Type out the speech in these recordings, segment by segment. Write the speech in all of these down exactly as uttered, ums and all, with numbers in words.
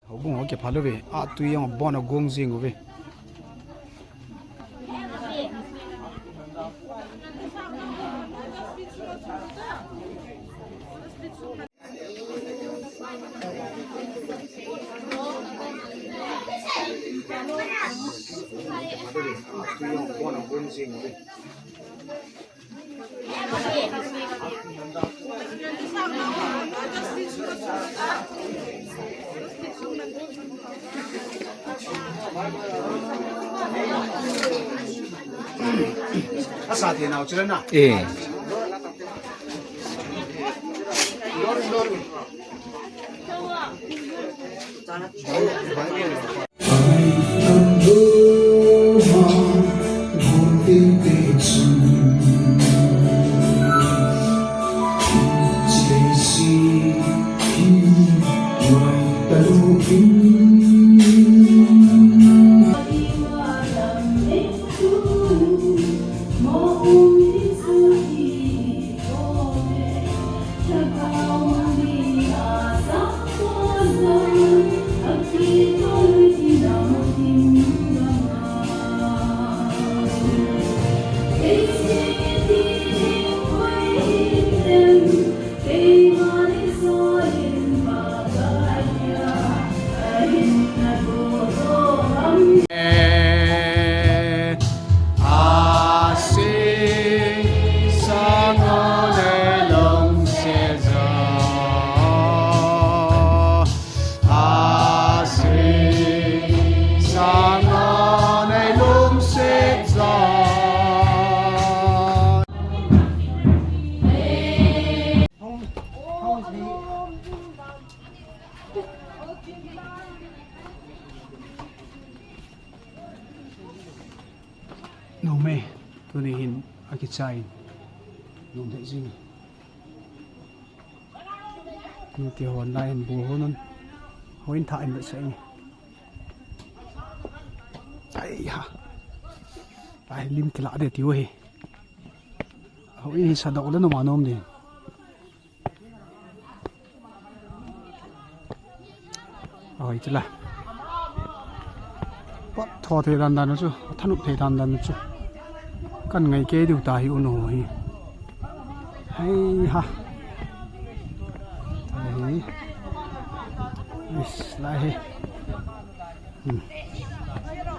Houbung ho kiphal uve, a tui jong abon a gong jing uve. Asa te nau chule na. Eh. Nome, tuni hin akichai. Nome jing. Nute hon lai hin bu hon un. Hon tha in sa in. Ai ha. Ai lim kila de tiu hi. Hon sa dok le noma nom de. Oi, chila. Pot tho thei dan dan chu, thanop thei dan dan chu. Kan ngai kei diu ta hi unu hi. Hei ha. Hei. Is, lai hi. Hmm.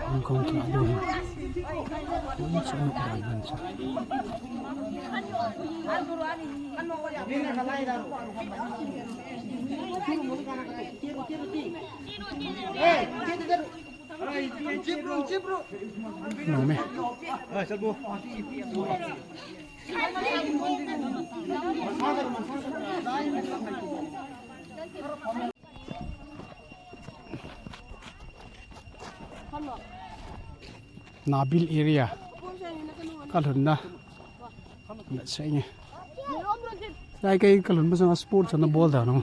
Hong Kong tla du hi. Hong sa nuk dan dan sa. Nome. Nabil area. Kalhun na. Na sai nge. Lai kai kalhun ba sang sport sana bol da no.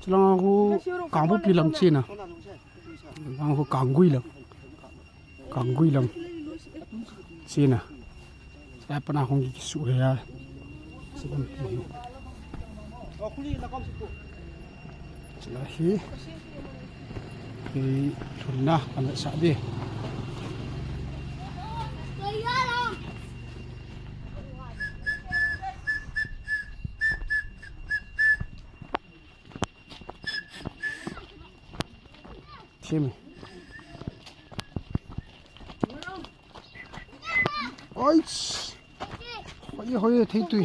Chulang khu Kangpokpi lam chena. Chulang khu Kanggui lam. Kanggui lam. Chena. Chulai pana hung kisuh he a. Chulai hi. Hi lhunna kana sa di. Thim. Oi. Hoi, hoi, thei tui.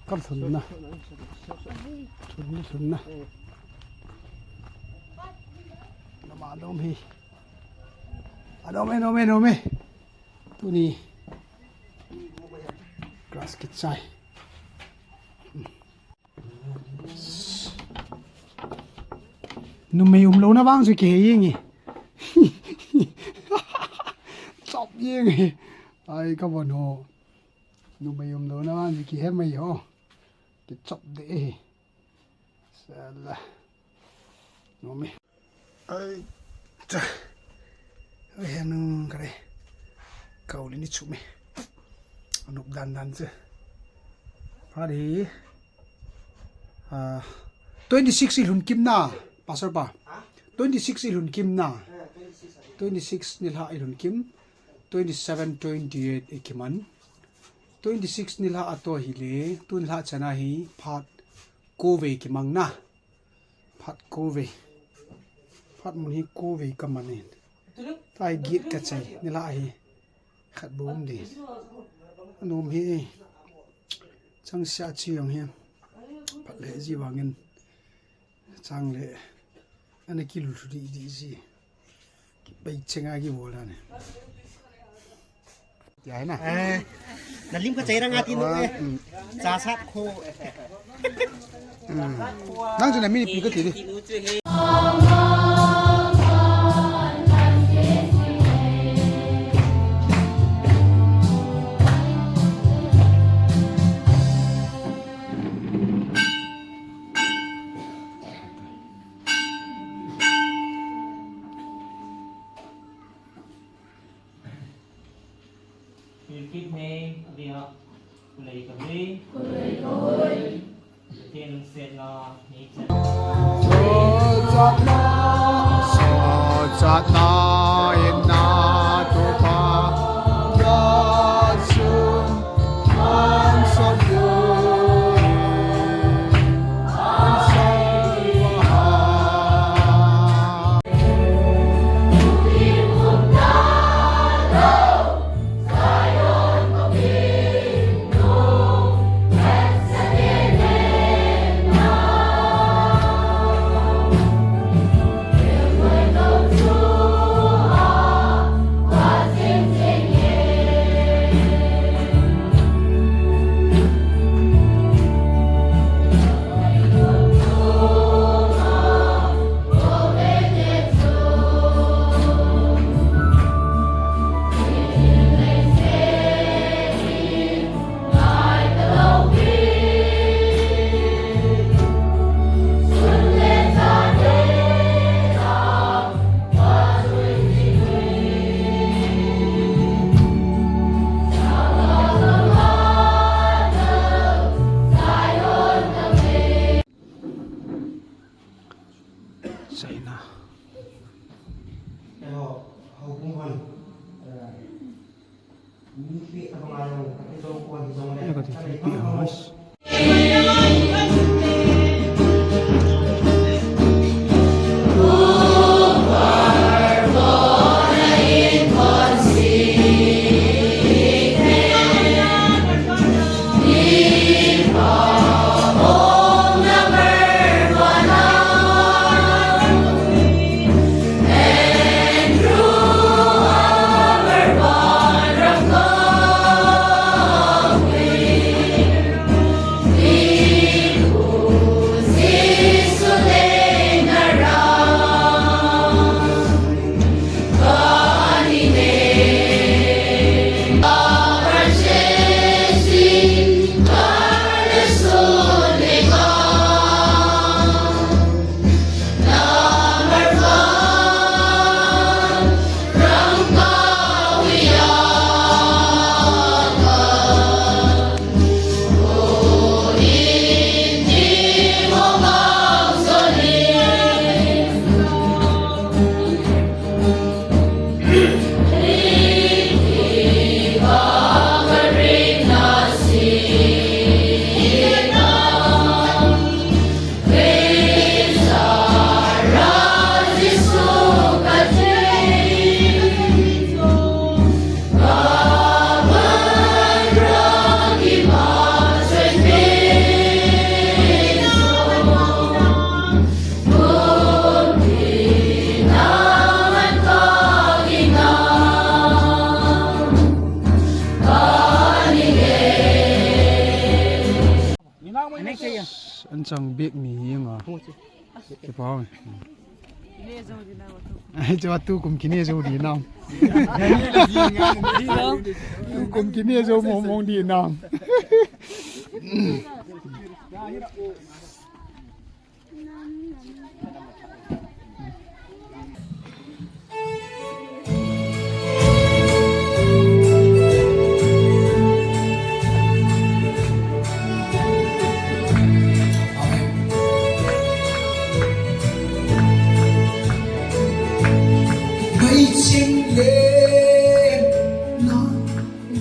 Kal thunna. Thunna, thunna. Nama dom hi. Adom e, dom e, dom e. Tuni. Grass kichai. Numei umlouna vang chu kihe jeng e. Chop jeng e. Ai, ka von ho. Numei umlouna vang chu kihe mai ho. Kichop de e. Sala. Numei. Ai, cha. Oi, henu kare. Kau le ni chu me. Anup dan dan che. Pha di. Ah, twenty six i lhun kim na, Pastor pa. Twenty six i lhun kim na. Twenty six nilhah i lhun kim. Twenty seven, twenty eight i kiman. Twenty six nilhah a to hile. Tun nilhah chana hi phat ko vei kimang na. Phat ko vei. Phat mun hi ko vei ka man in. Tai git ka chai. Nilhah hi. Khat bom di. Anom hi. Chang sia chi jong hi. Phat le ji vangin. Chang le. Ana kilul di di ji. Pai chenga kibol dan e. Tia hi na. Eh, na lim ka chai rang a ti nu e. Mm. Cha sat kho. Mm. Nang chu na mi pi ka ti di. Philkit ne, adia, kulei ka hui. Kulei ka hui. Tin se na, ni chen. Sochatna, sochatna, inna tupa, yasu. China. An chang bek mi hi nga. Kipa. Ai, chu tukum kine jou di nam. Tukum kine jou mong mong di nam.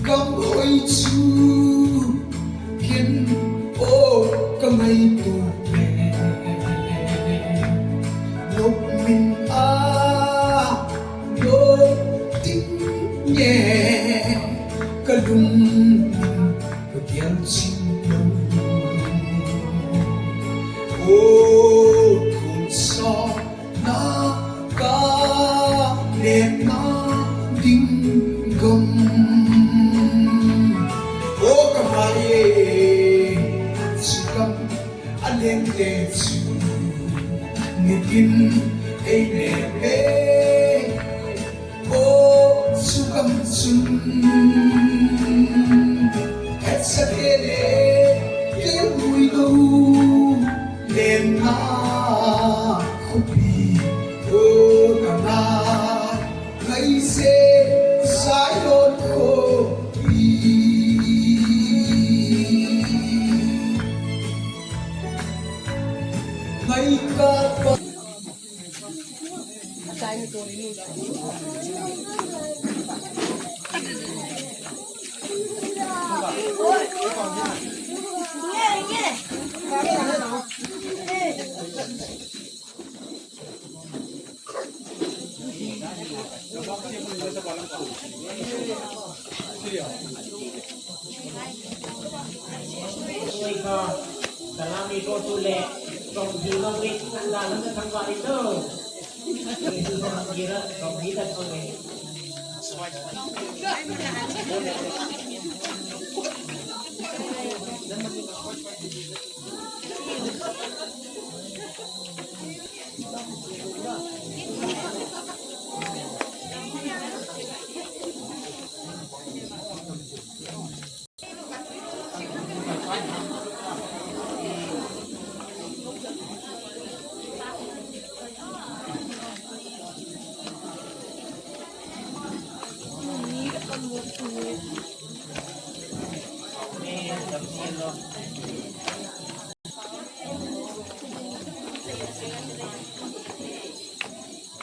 Gam hoi chu ken o ka ngaito le. Lop min a lop ding nge ka lung min ka gel chin lo. O khun sa na ka lenna ding gam. O ka mai e, chu gam a leng le chu nitin ei le le. O chu gam chun hetsa te le te lui lo. Lenna khopi o ka na ngai se Zion khopi. Ngai ka pa. Salami ko tu le, tong di lo ke, anda lo ke thang ba itu. Itu thang kira, tong di tak ko le.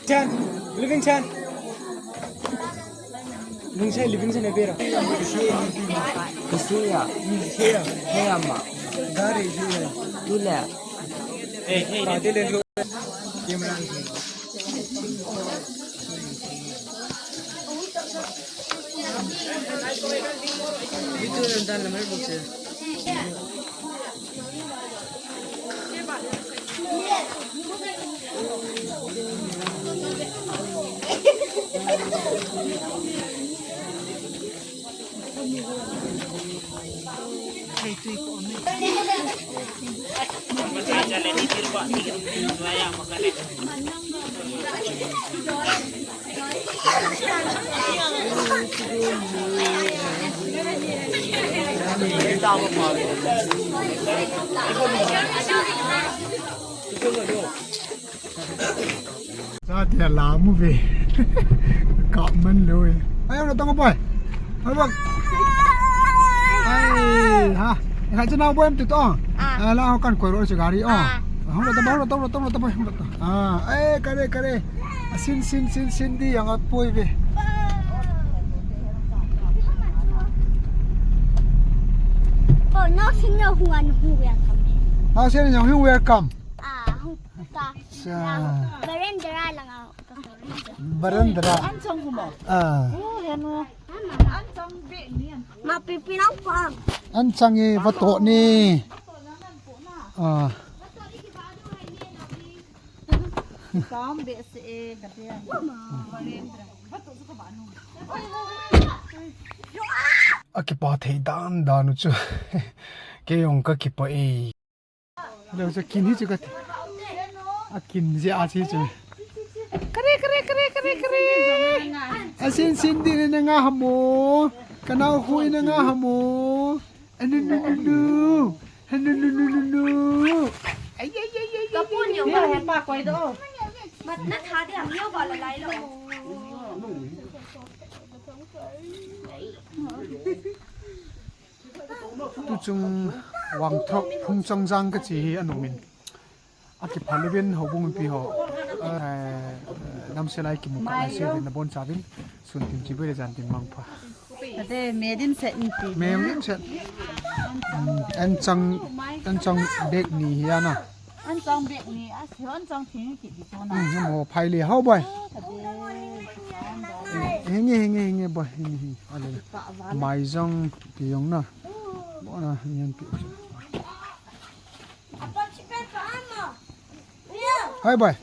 Chan, living Chan. Nung say living Chan ebera. Kasi ya. Kasi ya ma. Gari siya. Tule. Hey, hey, hey. Camera. Video dan lamar bukse. Sa tia la mu ve. Ka man lo e. Ai, lo tong boy. Ai, bak. Ai, ha. Ka chu nau boy em tu to. Ah. Ah, la ho kan koi ro chu gari o. Ah. Hung lo to, hung lo to, hung lo to, hung lo to, hung lo to. Ah, ai, kare, kare. Ah, sin, sin, sin, sin di yang a poi ve. Oh, no, sin no, who and who welcome. Ah, sin no, who welcome. Ah, who ka. Sa. Barendra lang ako. Barendra. An chang kuma. Ah. Oh, heno. An chang be ni an. Mapipi lang pa. An chang e, vato ni. Ah. Tam be se e, katian. Barendra. Vato su ka ba nu. Akipa thei dan dan u chu. Kei jong ka kipa e. Lo chu kin hi chu ka ti. A kin je a chi chu. Kare, kare, kare, kare, kare. Asin sin din na nga hamo. Kanao hui na nga hamo. Anu, nu, nu, nu. Anu, nu, nu, nu, nu. Ai, ai, ai, ai, ai, ai. Kapun yo. Yo, he pa koi do. Mat na tha de, am yo ba la lai lo. Tuchung Wangthrok Phungchang jang kachi hi anumin. Akipha luvin houbung mipi ho. Eh, damsel a kimu kah lai seuvin nabonchauvin. Sun tin chibai le jan tin mangpha. Ate, me dimset in ti. Me dimset. Hmm, anchang, anchang bag ni hi ana. Anchang bag ni, a si anchang thing kiti chu na. Hmm, mo phai le hao boi. Ate. Hinge, hinge, hinge boi, hinge, hinge. Ale. Mai jang ti jong na. Bo na, nian pi. Hai boi.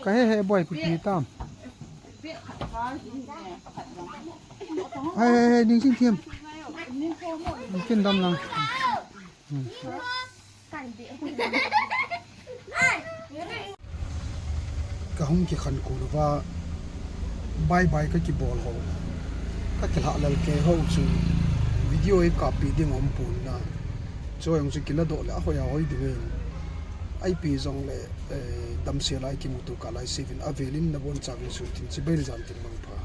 Ka he he boi, pi pi tam. Hai, hai, hai, ning sing thiam. Ning kin dam lang. Hmm. Ka hung kikhen ko lou va, bye bye ka kibol ho, ka kilha lel kei ho chu video hi kapeh ding um pon na. Chu jong chu kiladoh le ahoi ahoi ding in. Ipi jong le, eh, damsel a kimuto kah lai seuvin avelin nabonchauvin sun tin chibai le jan tin mangpha.